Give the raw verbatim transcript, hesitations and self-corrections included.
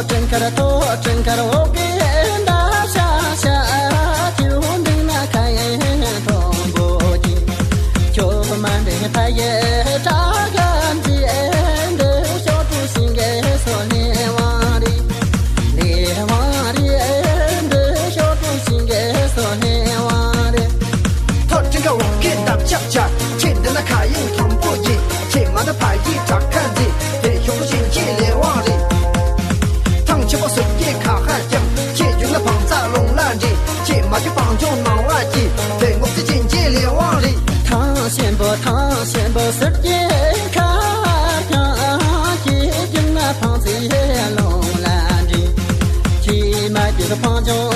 སྤྲིན་དཀར་ཐོག་སྤྲིན་དཀར་འོག་གི་འདབ་ཤ་ཤ། ཁྱེའུ་འདུག་ན་ཁ་ཡེ་མཐོན་པོ་གྱི། ཁྱོད་མ་འདྲེན་ཕ་ཡེ་དྲག་གམ་གྱི། འདི་ཤོག་གྲུ་ཤིང་གི་སོ་ལེ་བང་རི། ལེ་བང་རི། འདི་ཤོག་གྲུ་ཤིང་གི་སོ་ལེ་བང་རི། ཐོག་སྤྲིན་དཀར་འོག་གི་འདབ་ཆགས་ཆགས། ཁྱེད་འདི་ན་ཁ་ཡེ་མཐོན་པོ་གྱི། ཁྱེད་མ་འདྲེན་ཕ་ཡེ་དྲག་གམ་གྱི། དེ་ཤོག་གྲུ་ཤིང་གི་ལེ་བང་རི། ཐང་ཆེན་པོ་ཟུར་གྱི་ཁ་ཧ་ཀྱང་། ཁྱེད་རྒྱུག་ན་བང་རྩ་ལོང་ལ་འདྲེན། ཁྱེད་མ་རྒྱུག་བང་ཆུང་ནང་བ་གྱི། དེ་ངོགས་ཀྱི་ཅན་གྱི་ལེ་བང་རི། ཐང་ཆེན་པོ་ཐང་ཆེན་པོ་ཟུར་གྱི་ཁ་ཀྱང་། ཁྱེད་རྒྱུག་ན་བང་རྩ་ལོང་ལ་འདྲེན། ཁྱེད་མ་རྒྱུག་བང་ཆུང་